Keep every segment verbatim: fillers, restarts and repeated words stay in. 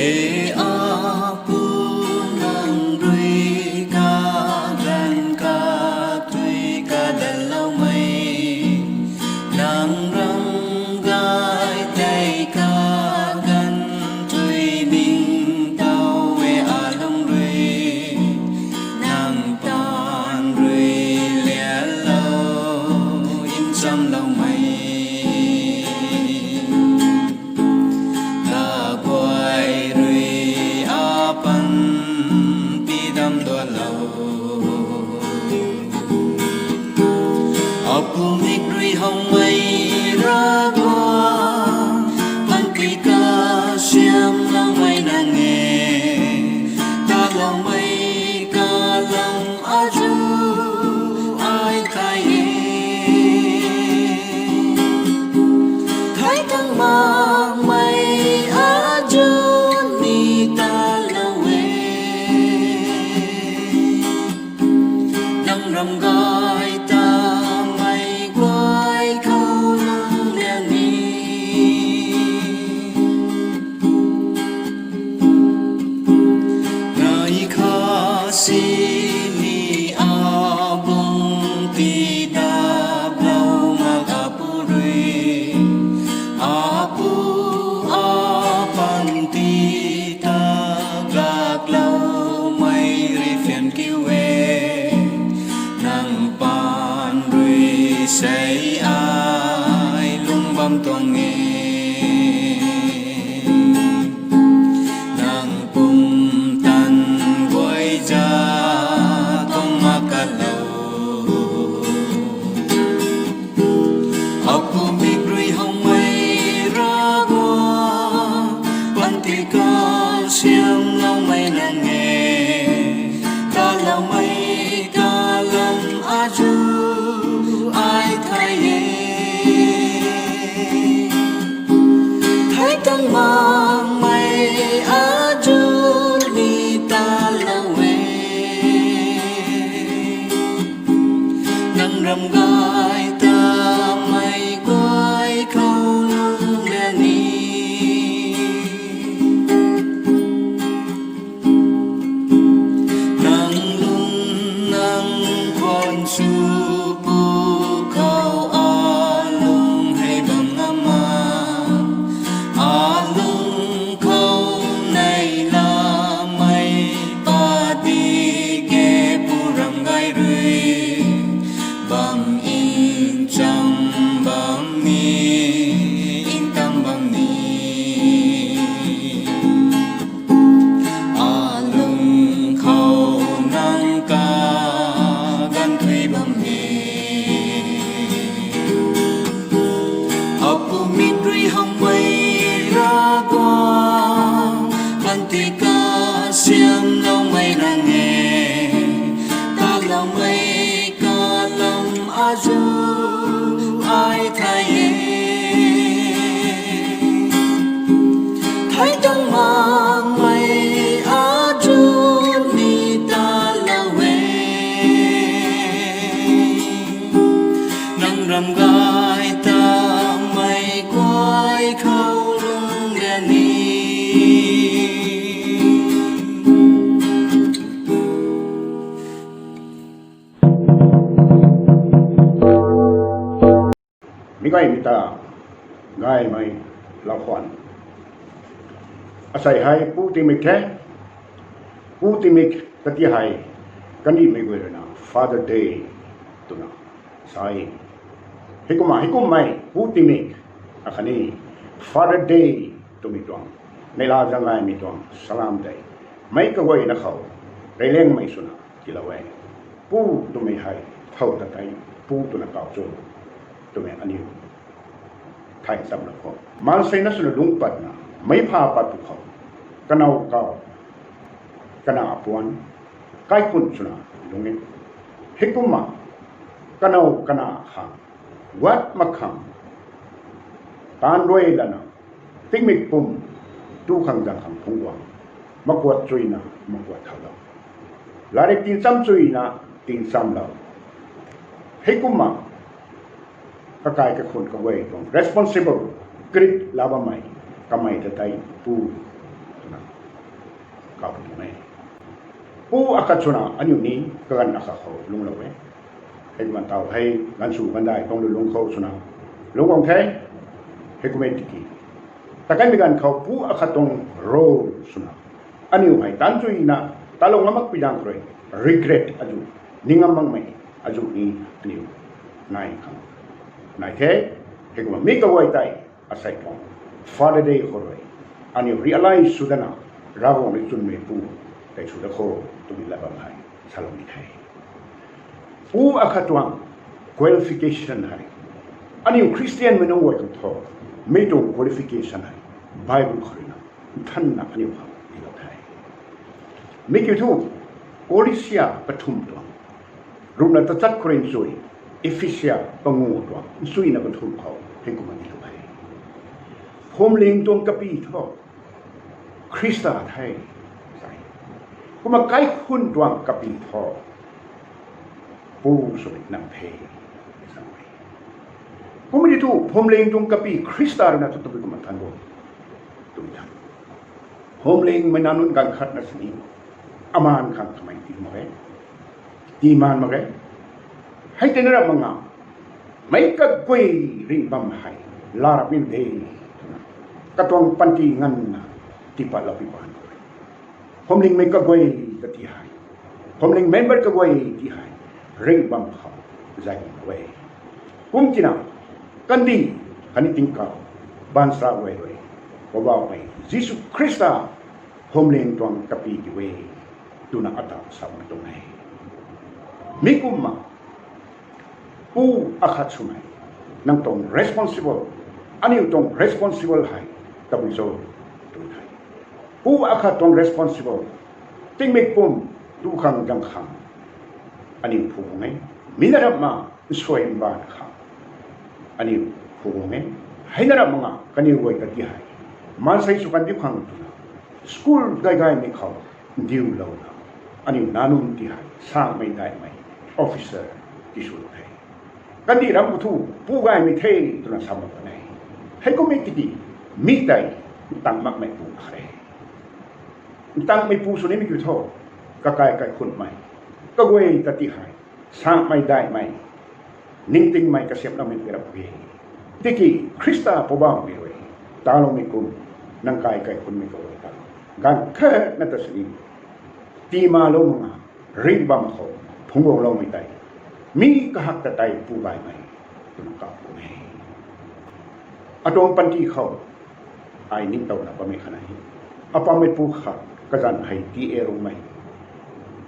E Apu, nang rui kaganv kathui kadanloumei, nang ram gay tei kaganv thui ningtow e alung rui, nang paan rui lianlou nchamloumei. Kaguay rui apan tidam dualou. Apu mik rui howmei Ravguangc, panty kasiamloumei nang e, taloumei kalam azu ai thay e. Thay tang makmei azu ni talou e. Nang ram gay tamei guay khou nang liang ni. Nai kha sini abung tidaplou mak Apu rui, Apu apan tidaploumei rui fian kiu e, nang paan rui sei ai lung bam tuang e. Nang pumtan guay za tuang mak kalou. Apu mik rui howmei Ravguangc, panty kasiamloumei nang e, taloumei kalam azu ai thay e. Thay tang makmei azu ni talou e. Nang ram gay tamei guay khou nang liang ni. Nang lung nang khwan sw pwkhou alung hei bam ngam ma, alung khou nei lamei padik e Pu ram gay rui, bam ncham bam ni, ntam bam ni. Alung khou nang kaganv thui bam ni. Apu mik rui howmei Ravguangc, panty kasiamloumei nang e, taloumei kalam azu ai thay e. Thay tang makmei azu ni talou e. Nang ram gay tamei guay khou lung liang ni. Mi gaymei ta, gaymei lau khwan. Asei hei Pu Tingmik the. Pu Tingmik kati hei, kandihmei guay rui na Father Day twna sa e. Heikumna, heikummei Pu Tingmik akhatni Father Day twmei tuang, neihla zaeng gaymei tuang salam tei meic kaguayna khou reyliangmei swna tiilou e. Pu twmei hei thow ta tei Pu twna kau cho twmei aniw thay chamlou khou, maansei na swna lungc patna meic pha pat pwkhou, kanow kau, kana puan, kaikhunc swna lungc e. Heikumna kanow kana khang, guat mak khang, taanv rui lana, tingmik pum tu khang zang khang phungc guang, makuat chuyna makuat thaulou, latrik tingcham chuyna tingchamlou. Heikumna kakai kakhunc kaguay tuang responsible krit la bammei kamei ta tei Pu twna kau tuang e. Pu akhat swna aniu ni kaganv akhat khou lungclou e. Heikumna taw hei ganvsw gandai tuang lulung khou swna lungc guang the. Heikum e tiki, takanmei ganv khou pu akhat tuang role swna aniu hei tanchuina talou ngam makpui zaeng khou rui regret azu, ning ngam makmei azu ni aniu nai khang nai the. Heikumna mi kaguay tei asei tuang Father Day khou rui aniu realize sw dana, Ravguangc rui chwnmei pu tei sw da kho twmei lat bam hei saloumei the. Pu akhat tuang qualification hei, aniu Christianmei nunc guay khang thu, mi tuang qualification hei Bible khou ruina nthanna aniu khang tiilou the. Mi kiu thu, Kolosia kathumh tuang, ruhna tachat khou rui nchui, Ephesia pangu tuang nchuina kathumh khou heikumna tiilou e. Phuamling tuang kapy thu Khrista the. Kumna kaikhunc tuang kapy thu pu swmei nang the. Kumna di thu phuamling tuang kapy Khrista ruina thu tabui kumna than bo tw the. Phuamlingmei nac nunc ganv khatna sini amaan khang kamei tii mak e, tii maan mak e. Hei tei na rap mak nga, meic kaguay ringh bam hei laa rap ni de twna katuang panty nganvna tiipatlou pi pan khou, phuamlingmei kaguay ta ti hei, phuamling member kaguay ti hei ringh bam khou zay bam e. Kum tina, kandih khatni tingkauh baanchara guay rui Poubauhmei Jisu Khrista phuamling tuang kapy kiu e twna ata sa bam tuang e. Mi kumna pu akhat swmei nang tuang responsible, aniu tuang responsible hei tabui cho tw the. Pu akhat tuang responsible, tingmik pum tu khang zang khang aniu phu guang e. Mi na rap ma nsuai mbaanv khang aniu phu guang e. Hei na rap mak nga kaniw guay ta ti hei maansei sw kan diu khang twna school gay gaymei khou ndiulouna aniu nac nunc ti hei sangmei daihmei officer ti sw the. Kandih ram khou thu pu gaymei the twna sa mak kan e. Heikum e tiki, mi tei ntang makmei pu khat e. Ntangmei pu sw nimei kiu thu, kakai kaikhunhmei kaguay ta ti hei sangmei daihmei, ningtingmei kasiamhloumei pu rap e. Tiki Khrista Poubauhmei rui taloumei kum, nang kai kaikhunhmei kaguay ta ganv khatna ta sini tii malou mak nga, ringh bam khou phungc guangloumei tei mi kahak ta tei pu gaymei twna kap pu e. Atuang panty khou ai ningtowna bammei khat e. Apammeipu khat kazanc hei T A Rongmei.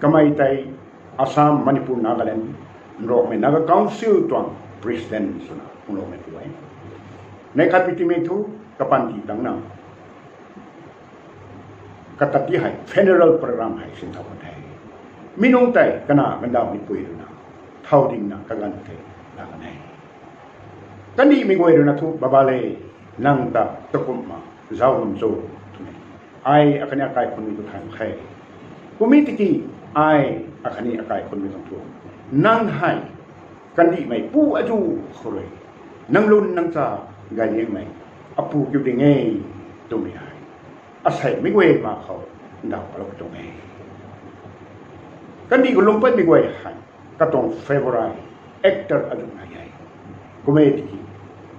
Kamei tei Assam, Manipur, Nagaland Nrokmei Naga Council tuang president swna phungloumeipu e. Neih khat pi timei thu kapanty tangna kata ti hei funeral program hei sin thau kan the. Mi nunc tei kana gandauhmeipui ruina thau dingna kaganv tei la kan e. Kandihmei guay ruina thu, Baba le, nang ta takumhna zauc bam cho twmei ai akhatni akaikhunhmei tu thay mak khe. Kum e tiki ai akhatni akaikhunhmei tuang thu, nang hei kandihmei pu azu khou rui nang lun nang cha gayliangmei apu kiu ding e twmei hei asei mei guay ma khou ndauh palou tuang e. Kandih khou lungc patmei guay hei katuang favourite actor azu nai e. Kum e tiki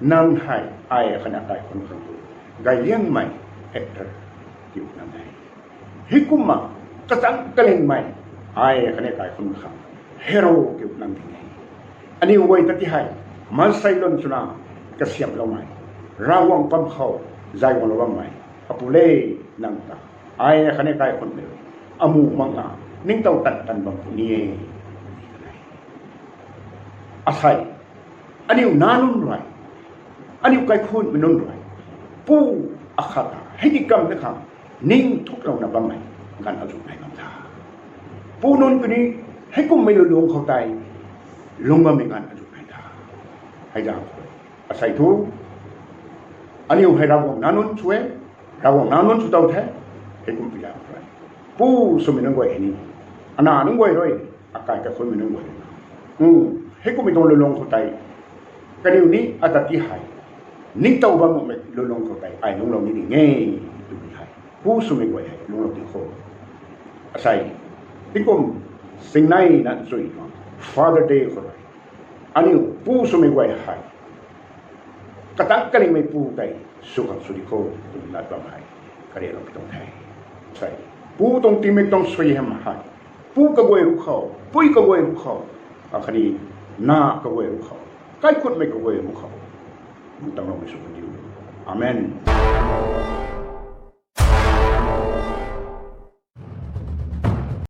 nang hei ai akhatni akaikhunhmei khang tu gayliangmei actor kiu nang e. Heikumna kachang kalingmei ai akhatni akaikhunhmei khang hero kiu nang ding e. Aniu guay ta ti hei maansei lun swna kasiamhloumei, Ravguangc pam khou zay guanglou bammei apu le, nang ta ai akhatni akaikhunhmei amu makna ningtow tan tan bam puni e. Asei aniu nac nunc rui, aniu kaikhunhmei nunc rui pu akhat ta hei di kam na khang ning thuklouna bammei ganv azu nai bam tha. Pu nunc kuni heikummei lulung khou tei lung bammei ganv azu nai tha. Hei zaeng khou asei thu aniu hei Ravguangc nac nunc sw e, Ravguangc nac nunc sw tow the. Heikum pi zaeng khou pu swmei nunc guay hei ni, ana nunc guay rui, akai kaikhunhmei nunc guay rui, heikummei tuang lulung khou tei kaniw ni ata ti hei ningtow bam makmei lulung khou tei ai lungclou ni ding e twmei hei pu swmei guay hei lungclou ti kho. Asei, tingkum singnei na chui tuang Father Day khou rui, aniu pu swmei guay hei, katang kalingmei pu tei sw khang sw di kho, twna lat bam hei, kariaklou pi tuang the. Asei, pu tuang tingmik tuang suaihiam hei, pu kaguay ruc khou, pui kaguay ruc khou, akhatni na kaguay ruc khou, kaikhutmei kaguay ruc khou, pu tangloumei sw kandiu. Amen.